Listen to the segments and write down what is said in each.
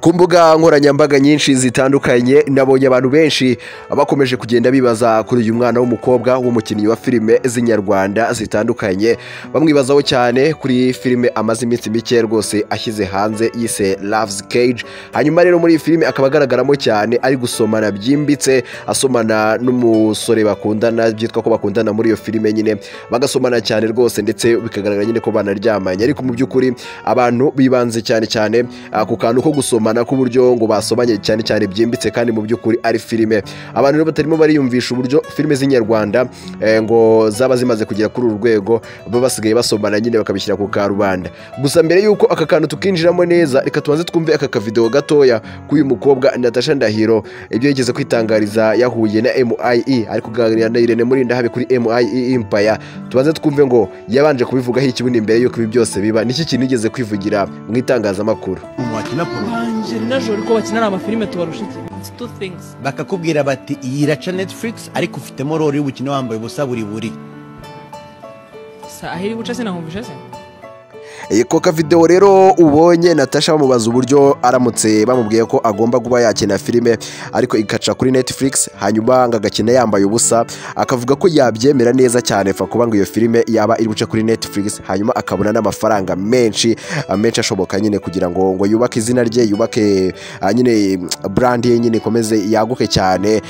Ku mbuga nkoranyambaga nyinshi zitandukanye nabonye abantu benshi bakomeje kugenda bibaza kuri uyu mwana w'umukobwa w'umukinnyi wa filime z'inyarwanda zitandukanye, bamwibazaho cyane kuri filime amaze iminsi mike rwose ashyize hanze yise Love's Cage. Hanyuma rero muri iyi filime akaba agaragaramo cyane ari gusomana byimbitse, asomana n'umusore bakundana, byitwa ko bakundana muri iyo filime nyine, bagasomana cyane rwose ndetse bikagaragara nyine ko banaryamanye. Ariko mu by'ukuri abantu bibanze cyane cyane ku kantu ko gusomana k'uburyo ngo basomanye cyane cyane byimbitse, kandi mu by'ukuri ari filime. Abantu rero batarimo bariyumvisha uburyo filime z'inyarwanda ngo zaba zimaze kugera kuri uru rwego, baba basigaye basomana nyine bakabishyira ku karubanda. Gusa mbere y'uko aka kantu tukinjiramo neza, reka tubanze twumve aka kavideo gatoya k'uyu mukobwa Natasha Ndahiro, ibyo yigeze kwitangariza yahuye na MIE ari kuganira na Irene Murindahabi kuri MIE Empire. Tubanze twumve ngo yabanje kubivugaho iki bundi mbere y'uko ibi byose biba, niki kintu yigeze kwivugira mu itangazamakuru. Angelina Jolie ko bakina ari amafilime tubarusha iki? It's two things. Bakakubwira bati iyi iraca Netflix ariko ufitemo role y'ubukene wambaye ubusa buri buri. Sa ahiri buca sinahumvisha se. Koka video rero ubonye Natasha bamubaza uburyo aramutse bamubwiye ko agomba kuba yakina filime ariko ikaca kuri Netflix, hanyuma ngo agakina yambaye ubusa, akavuga ko yabyemera neza cyane fa kuba ngo iyo filime yaba iri buce kuri Netflix, hanyuma akabona n'amafaranga menshi menshi ashoboka nyine kugira ngo yubake izina rye, yubake nyine brand ye nyine ikomeze yaguke cyane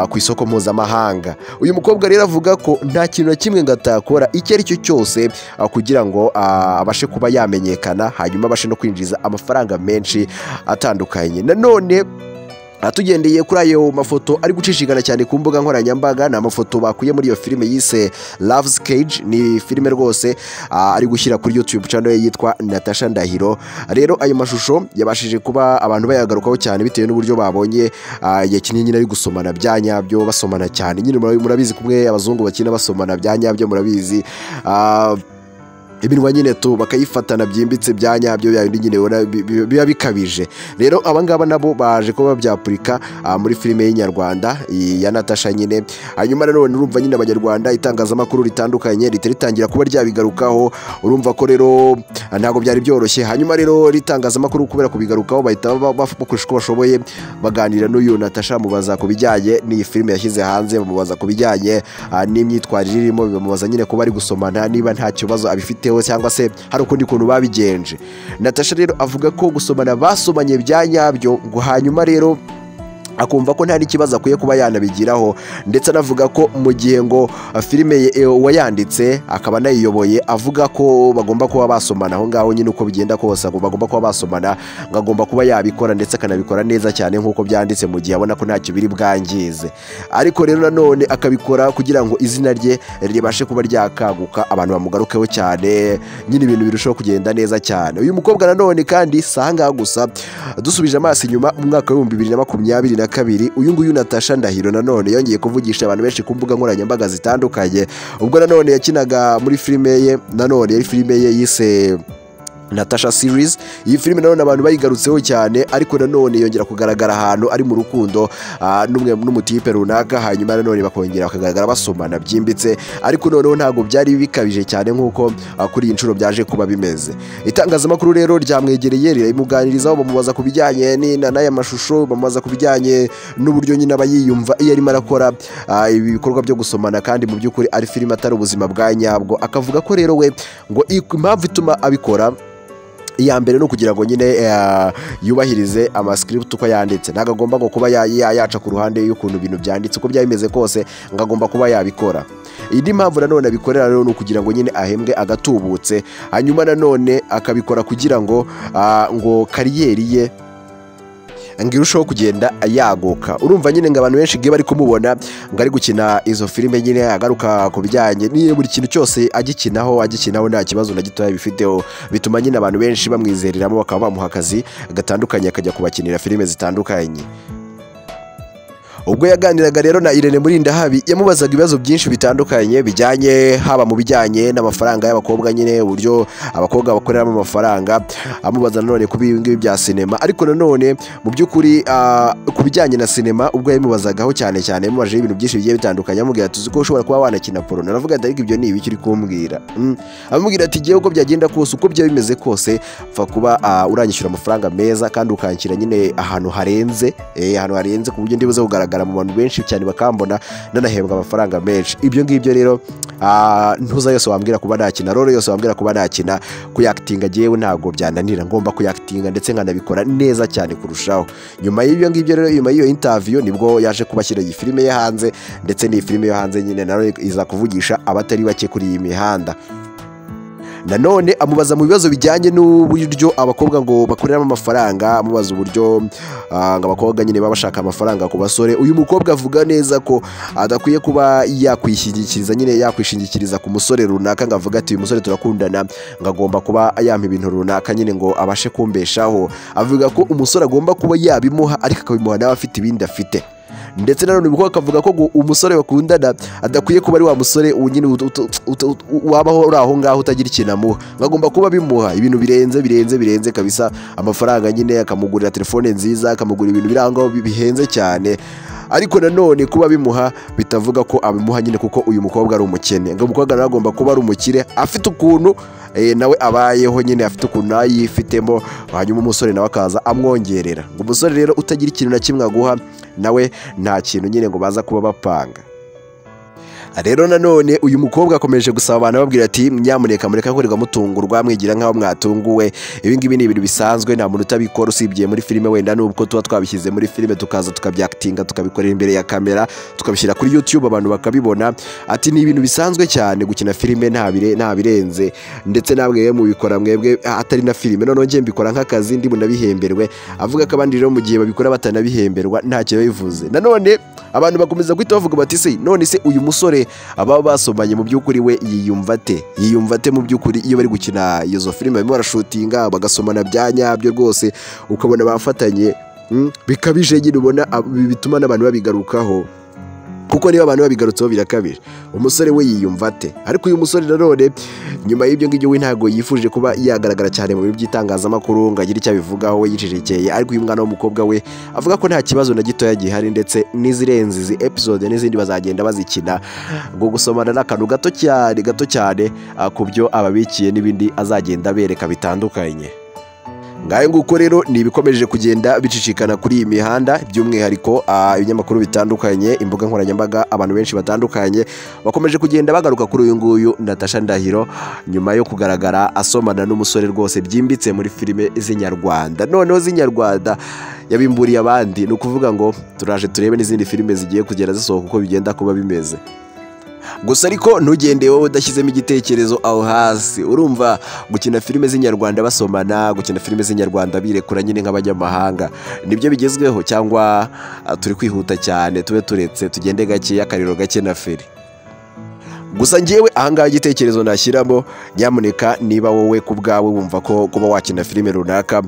ku isoko mpuzamahanga. Uyu mukobwa rero avuga ko nta kintu na kimwe ngo atakora icyo ari cyo cyose kugira ngo abashe kuba yamenyekana, hanyuma abashe no kwinjiza amafaranga menshi atandukanye. Nanone tugendeye kuri ayo mafoto ari gucishikana cyane ku mbuga nkoranyambaga, ni amafoto bakuye muri iyo filime yise Love's Cage. Ni filime rwose ari gushyira kuri YouTube channel ye yitwa Natasha Ndahiro. Rero ayo mashusho yabashije kuba abantu bayagarukaho cyane bitewe n'uburyo babonye yakinnye nyine ari gusomana bya nyabyo, basomana cyane nyine. Murabizi kumwe abazungu bakina basomana bya nyabyo, murabizi iminwa nyine tu bakayifatana byimbitse bya nyabyo, bya bindi nyine ubona biba bikabije. Rero abangaba nabo baje kuba babyapurika muri filime y'inyarwanda ya Natasha nyine. Hanyuma nanone urumva nyine abanyarwanda itangazamakuru ritandukanye ritangira kuba ryabigarukaho, urumva ko rero ntabwo byari byoroshye. Hanyuma rero ritangazamakuru kubera kubigarukaho bahita bakoresha uko bashoboye baganira n'uyu Natasha, bamubaza ku bijyanye n'iyi filime yashyize hanze, bamubaza ku bijyanye n'imyitwarire irimo, bamubaza nyine kuba ari gusomana niba nta kibazo abifiteho cyangwa se hari ukundi kuntu babigenje. Natasha rero avuga ko gusomana basomanye bya nyabyo, ngo hanyuma rero akumva ko nta n'ikibazo akwiye kuba yanabigiraho, ndetse anavuga ko mu gihe ngo filime uwayanditse akaba anayiyoboye avuga ko bagomba kuba basomana aho ngaho nyine uko bigenda kose ngo bagomba kuba basomana, ngo agomba kuba yabikora ndetse akanabikora neza cyane nk'uko byanditse mu gihe abona ko ntacyo biri bwangize. Ariko rero nanone akabikora kugira ngo izina rye ribashe kuba ryakaguka, abantu bamugarukeho cyane nyine, ibintu birushaho kugenda neza cyane. Uyu mukobwa nanone kandi si aha ngaha gusa, dusubije amaso inyuma mu mwaka w'ibihumbi bibiri na makumyabiri na kabiri, uyu nguyu Natasha Ndahiro nanone yongeye kuvugisha abantu benshi ku mbuga nkoranyambaga zitandukanye, ubwo nanone yakinaga muri filime ye, nanone yari filime ye yise Natasha series. Iyi filime nanone abantu bayigarutseho cyane, ariko nanone yongera kugaragara ahantu ari mu rukundo n'umwe n'umutipe runaka, hanyuma nanone bakongera bakagaragara basomana byimbitse, ariko noneho ntabwo byari bikabije cyane nk'uko kuri iyi nshuro byaje kuba bimeze. Itangazamakuru rero ryamwegereye riramuganirizaho, bamubaza ku bijyanye n'aya mashusho, bamubaza ku bijyanye n'uburyo nyine aba yiyumva iyo arimo arakora ibi bikorwa byo gusomana, kandi mu by'ukuri ari filime atari ubuzima bwa nyabwo. Akavuga ko rero we ngo impamvu ituma abikora iya mbere ni ukugira ngo nyine yubahirize amascript uko yanditse, ntabwo agomba ngo kuba yaca ku ruhande y'ukuntu ibintu byanditse uko byaba bimeze kose, ngo agomba kuba yabikora. Indi mpamvu nanone abikorera rero ni ukugira ngo nyine ahembwe agatubutse, hanyuma nanone akabikora kugira ngo ngo kariyeri ye ngo irusheho kugenda yaguka. Urumva nyine ngo abantu benshi bari kumubona ngo ari gukina izo filime nyine agaruka ku bijyanye niyo buri kintu cyose agikinaho nta kibazo na gitoya bifiteho, bituma nyine abantu benshi bamwizeriramo bakaba bamuha akazi gatandukanye akajya kubakinira filime zitandukanye. Ubwo yaganiraga rero na Irene Murindahabi, yamubazaga ibibazo byinshi bitandukanye bijyanye, haba mu bijyanye n'amafaranga y'abakobwa nyine, uburyo abakobwa bakoreramo amafaranga, amubaza nanone ku ngibi bya sinema. Ariko nanone mu by'ukuri ku bijyanye na sinema ubwo yamubazagaho cyane cyane, yamubajeho ibintu byinshi bigiye bitandukanye, amubwira ati: "Uzi ko ushobora kuba wanakina porno?" Aravuga ati: "Ariko ibyo ni ibiki uri kumbwira?" Amubwira ati: "Ngewe uko byagenda kose, uko byaba bimeze kose, pfa kuba uranyishyura amafaranga meza kandi ukanshyira nyine ahantu harenze, ahantu harenze ku buryo ndibuze kugaragara mu bantu benshi cyane bakambona, nanahembwa amafaranga menshi. Ibyo ngibyo rero, ntuza yose wambwira kuba nakina, role yose wambwira kuba nakina, kuyakitinga jyewe ntabwo byananira, ngomba kuyakitinga ndetse nkanabikora neza cyane kurushaho." Nyuma y'ibyo ngibyo rero, nyuma y'iyo interview, nibwo yaje kubashyira iyi filime ye hanze, ndetse n'iyi filime yo hanze nyine nayo iza kuvugisha abatari bake kuri iyi mihanda. Nanone amubaza mu bibazo bijyanye n'uburyo abakobwa ngo bakoreramo amafaranga, amubaza uburyo ngo abakobwa nyine baba bashaka amafaranga ku basore. Uyu mukobwa avuga neza ko adakwiye kuba yakwishingikiriza nyine, yakwishingikiriza ku musore runaka, ngo avuga ati: "Uyu musore turakundana, ngo agomba kuba yampa ibintu runaka nyine ngo abashe kumbeshaho." Avuga ko umusore agomba kuba yabimuha, ariko akabimuha nawe afite ibindi afite. Ndetse nanone umukobwa akavuga ko ngo umusore bakundana adakwiye kuba ari wa musore nyine wabaho uri aho ngaho utagira ikintu amuha, ngo agomba kuba bimuha ibintu birenze, birenze, birenze kabisa, amafaranga nyine, akamugurira telefone nziza, akamugurira ibintu biri aho ngaho bihenze cyane. Ariko nanone kuba bimuha bitavuga ko abimuha nyine kuko uyu mukobwa ari umukene, ngo umukobwa nawe agomba kuba ari umukire, afite ukuntu nawe abayeho nyine, afite ukuntu nawe yifitemo, hanyuma umusore nawe akaza amwongerera. Ngo umusore rero utagira ikintu na kimwe aguha, nawe nta kintu nyine ngo baza kuba bapanga. Rero nanone uyu mukobwa akomeje gusaba abantu, ababwira ati: "Nyamuneka mureka kurirwa mutungurwa, mwigira nk'aho mwatunguwe. Ibi ngibi ni ibintu bisanzwe, nta muntu utabikora usibye muri filime wenda, nubwo tuba twabishyize muri filime, tukaza tukabyakitinga, tukabikorera imbere ya kamera, tukabishyira kuri YouTube abantu bakabibona." Ati: "Ni ibintu bisanzwe cyane gukina filime, nta birenze, ndetse namwe mubikora mwebwe atari na filime. Noneho njye mbikora nk'akazi, ndi bunabihemberwe." Avuga ko abandi rero mu gihe babikora batanabihemberwa ntacyo bivuze. Nanone abantu bakomeza guhita bavuga bati: "Se none se uyu musore ababa basomanye mu by'ukuri we yiyumva ate? Yiyumva ate mu by'ukuri iyo bari gukina izo filime, barimo barashutinga bagasomana bya nyabyo rwose, ukabona bafatanye bikabije nyine, ubona bituma n'abantu babigarukaho, kuko niba abantu babigarutseho birakabije, umusore we yiyumva ate?" Ariko uyu musore nanone nyuma y'ibyo ngibyo we ntabwo yifuje kuba yagaragara cyane mu bintu by'itangazamakuru ngo agire icyo abivugaho, we yicecekeye. Ariko uyu mwana w'umukobwa we avuga ko nta kibazo na gitoya gihari, ndetse n'izirenze izi episode n'izindi bazagenda bazikina, ngo gusomana n'akantu gato cyane, gato cyane ku byo ababikiye n'ibindi azagenda abereka bitandukanye. Ngayo nguko rero ni ibikomeje kugenda bicicikana kuri iyi mihanda, by'umwihariko ibinyamakuru bitandukanye, imbuga nkoranyambaga, abantu benshi batandukanye bakomeje kugenda bagaruka kuri uyu nguyu Natasha Ndahiro, nyuma yo kugaragara asomana n'umusore rwose byimbitse muri filime z'inyarwanda. Noneho z'inyarwanda yabimburiye abandi, ni ukuvuga ngo turaje turebe n'izindi filime zigiye kugenda zisohoka uko bigenda kuba bimeze. Gusa ariko ntugende wowe udashyizemo igitekerezo aho hasi. Urumva gukina filime z'inyarwanda basomana, gukina filime z'inyarwanda birekura nyine nk'abanyamahanga, nibyo bigezweho cyangwa turi kwihuta cyane? Tube turetse tugende gake, akariro gake na feri. Gusa njyewe ahangaha igitekerezo nashyiramo, nyamuneka niba wowe ku bwawe wumva ko kuba wakina filime runaka,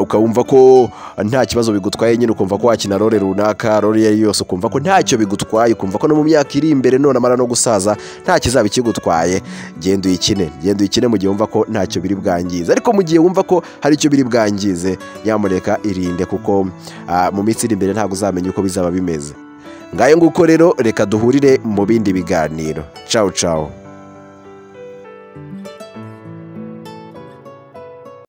ukabumva ko nta kibazo bigutwaye nyine, ukumva ko wakina role runaka, role iyo ari yo yose, ukumva ko ntacyo bigutwaye, ukumva ko no mu myaka iri imbere none amara no gusaza nta kizaba ikigutwaye, genda uyikine, genda uyikine mu gihe wumva ko ntacyo biri bwangize. Ariko mu gihe wumva ko hari icyo biri bwangize, nyamuneka irinde, kuko mu minsi iri imbere ntabwo uzamenya uko bizaba bimeze. Ngayo nguko rero, reka duhurire mu bindi biganiro. Ciao ciao.